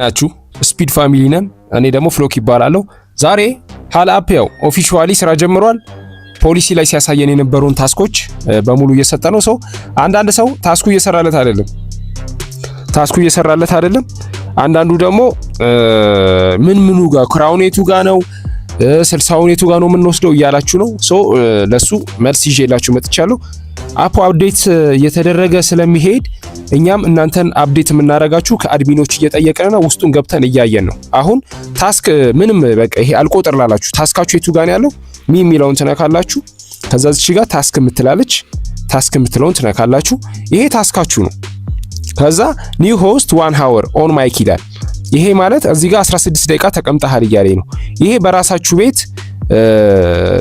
ናችሁ። Speed Family ነን። እኔ ደግሞ ፍሎክ ይባላለሁ። ዛሬ ሀል app ያው officially ስራ ጀምሯል። ፖሊሲ ላይ ሲያሳየን የነበረውን task ኦች በሙሉ እየሰጠ ነው። ሰው አንዳንድ ሰው task ኡ እየሰራለት አይደለም፣ task ኡ እየሰራለት አይደለም። አንዳንዱ ደግሞ ምን ምኑ ጋር crown የቱ ጋር ነው፣ 60ውን የቱ ጋር ነው የምንወስደው እያላችሁ ነው። So ለሱ መልስ ይዤላችሁ መጥቻለሁ። App ኡ update እየተደረገ ስለሚሄድ እኛም እናንተን update የምናደርጋችሁ ከ admin ኦች እየጠየቅን ነው። ውስጡን ገብተን እያየን ነው። አሁን task ምንም በቃ ይሄ አልቆጥር ላላችሁ task ኣችሁ የቱ ጋር ነው ያለው me የሚለውን ትነካላችሁ። ከዛ እዚህ ጋር task የምትላለች፣ task የምትለውን ትነካላችሁ። ይሄ task ኣችሁ ነው። ከዛ new host 1 hour on mic ይላል። ይሄ ማለት እዚህ ጋር 16 ደቂቃ ተቀምጠሃል እያለኝ ነው። ይሄ በራሳችሁ ቤት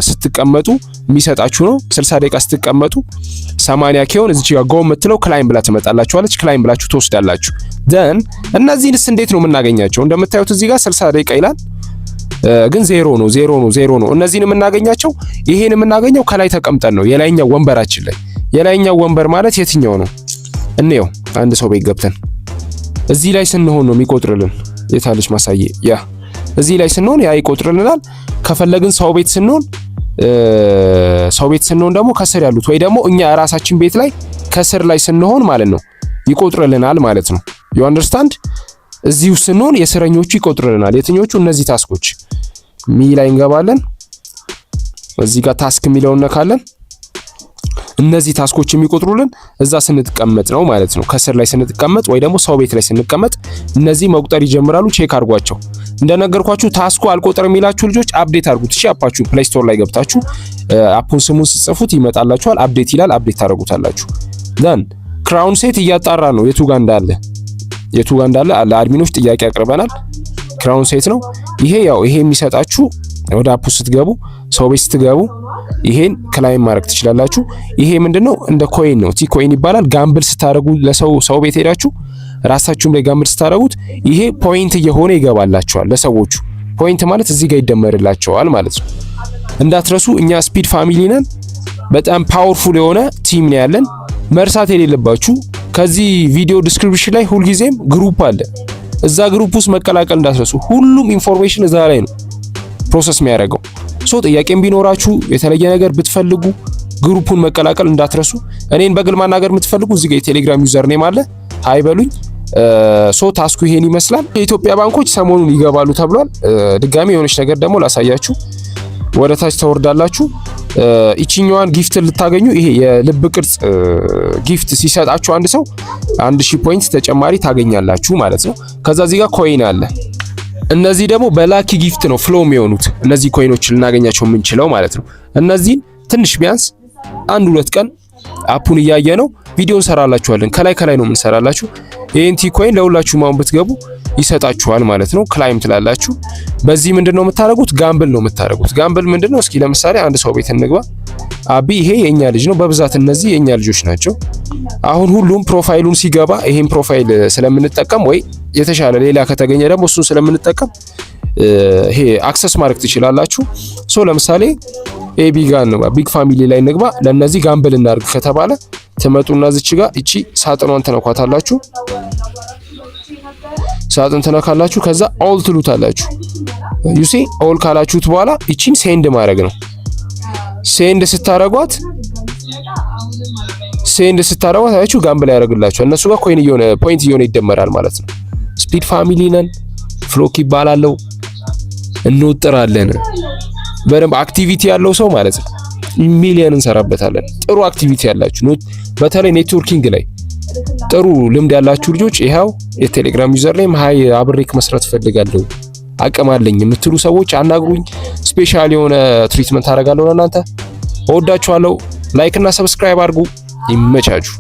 ስትቀመጡ የሚሰጣችሁ ነው። 60 ደቂቃ ስትቀመጡ 80 ኪሆን እዚች ጋር go የምትለው claim ብላ ትመጣላችኋለች። Claim ብላችሁ ትወስዳላችሁ። Then እነዚህንስ እንዴት ነው የምናገኛቸው? እንደምታዩት እዚህ ጋር 60 ደቂቃ ይላል ግን ዜሮ ነው፣ ዜሮ ነው፣ ዜሮ ነው። እነዚህን የምናገኛቸው ይሄን የምናገኘው ከላይ ተቀምጠን ነው፣ የላይኛው ወንበራችን ላይ። የላይኛው ወንበር ማለት የትኛው ነው? እንየው። አንድ ሰው ቤት ገብተን እዚህ ላይ ስንሆን ነው የሚቆጥርልን። የታለች ማሳየ? Yeah፣ እዚህ ላይ ስንሆን ያ ይቆጥርልናል። ከፈለግን ሰው ቤት ስንሆን ደግሞ ከስር ያሉት ወይ ደግሞ እኛ ራሳችን ቤት ላይ ከስር ላይ ስንሆን ማለት ነው ይቆጥርልናል ማለት ነው። You understand? እዚሁ ስንሆን የስረኞቹ ይቆጥርልናል። የትኞቹ? እነዚህ task ኦች። Me ላይ እንገባለን። እዚህ ጋር task የሚለውን ነካለን። እነዚህ task ኦች የሚቆጥሩልን እዛ ስንቀመጥ ነው ማለት ነው። ከስር ላይ ስንቀመጥ ወይ ደግሞ ሰው ቤት ላይ ስንቀመጥ እነዚህ መቁጠር ይጀምራሉ። Check አድርጓቸው። እንደነገርኳችሁ task ኡ አልቆጥር የሚላችሁ ልጆች update አድርጉት። እሺ፣ app ኣችሁ Play Store ላይ ገብታችሁ app ኡን ስሙን ስትጽፉት ይመጣላችኋል። Update ይላል። Update ታደርጉታላችሁ። Then crown set እያጣራ ነው የቱ ጋር እንዳለ ለ admin ኦች ጥያቄ አቅርበናል። Crown set ነው ይሄ። ያው ይሄ የሚሰጣችሁ ወደ app ኡ ስትገቡ፣ ሰው ቤት ስትገቡ ይሄን claim ማድረግ ትችላላችሁ። ይሄ ምንድነው? እንደ coin ነው፣ T coin ይባላል። Gamble ስታደርጉ ለሰው ሰው ቤት ሄዳችሁ ራሳችሁም ላይ gamble ስታደርጉት ይሄ point እየሆነ ይገባላችኋል። ለሰዎቹ point ማለት እዚህ ጋር ይደመርላቸዋል ማለት ነው። እንዳትረሱ፣ እኛ Speed Family ነን። በጣም powerful የሆነ team ነው ያለን። መርሳት የሌለባችሁ ከዚህ ቪዲዮ description ላይ ሁልጊዜም group አለ። እዛ group ውስጥ መቀላቀል እንዳትረሱ። ሁሉም information እዛ ላይ ነው process የሚያደርገው። So ጥያቄም ቢኖራችሁ፣ የተለየ ነገር ብትፈልጉ group ኡን መቀላቀል እንዳትረሱ። እኔን በግል ማናገር የምትፈልጉ እዚህ ጋር የቴሌግራም username አለ፣ hi በሉኝ። So task ኡ ይሄን ይመስላል። የኢትዮጵያ ባንኮች ሰሞኑን ይገባሉ ተብሏል። ድጋሚ የሆነች ነገር ደግሞ ላሳያችሁ። ወደ ታች ተወርዳላችሁ። ይችኛዋን gift ልታገኙ ይሄ የልብ ቅርጽ gift ሲሰጣችሁ አንድ ሰው 1000 point ተጨማሪ ታገኛላችሁ ማለት ነው። ከዛ እዚህ ጋር coin አለ። እነዚህ ደግሞ በ lucky gift ነው flow የሚሆኑት፣ እነዚህ coin ኦች ልናገኛቸው የምንችለው ማለት ነው። እነዚህን ትንሽ ቢያንስ አንድ ሁለት ቀን app ኡን እያየ ነው ቪዲዮ እንሰራላችኋለን። ከላይ ከላይ ነው የምንሰራላችሁ። ይሄን T coin ለሁላችሁም አሁን ብትገቡ ይሰጣችኋል ማለት ነው። Claim ትላላችሁ። በዚህ ምንድነው የምታደርጉት? Gamble ነው የምታደርጉት። Gamble ምንድነው? እስኪ ለምሳሌ አንድ ሰው ቤት እንግባ። አቢ ይሄ የኛ ልጅ ነው። በብዛት እነዚህ የኛ ልጆች ናቸው። አሁን ሁሉም profile ኡን ሲገባ ይሄን profile ስለምንጠቀም ወይ የተሻለ ሌላ ከተገኘ ደግሞ እሱን ስለምንጠቀም ይሄ access ማድረግ ትችላላችሁ። So ለምሳሌ ኤቢ ጋር እንግባ፣ big family ላይ እንግባ። ለነዚህ gamble እናድርግ ከተባለ ትመጡና እዚች ጋር እቺ ሳጥኗን ትነኳታላችሁ። ሳጥን ትነካላችሁ። ከዛ all ትሉታላችሁ። You see፣ all ካላችሁት በኋላ እቺን send ማድረግ ነው። Send ስታረጓት አያችሁ gamble ያደርግላችኋል። እነሱ ጋር coin እየሆነ point እየሆነ ይደመራል ማለት ነው። Speed Family ነን። ፍሎክ ይባላለው። እንወጥራለን። በደንብ activity ያለው ሰው ማለት ነው። ሚሊየን እንሰራበታለን። ጥሩ activity ያላችሁ፣ በተለይ networking ላይ ጥሩ ልምድ ያላችሁ ልጆች ይኸው የቴሌግራም username፣ hi አብሬክ መስራት እፈልጋለሁ፣ አቅም አለኝ የምትሉ ሰዎች አናግሩኝ። Special የሆነ treatment አደርጋለሁ ለእናንተ። እወዳችኋለሁ። Like እና subscribe አድርጉ። ይመቻችሁ።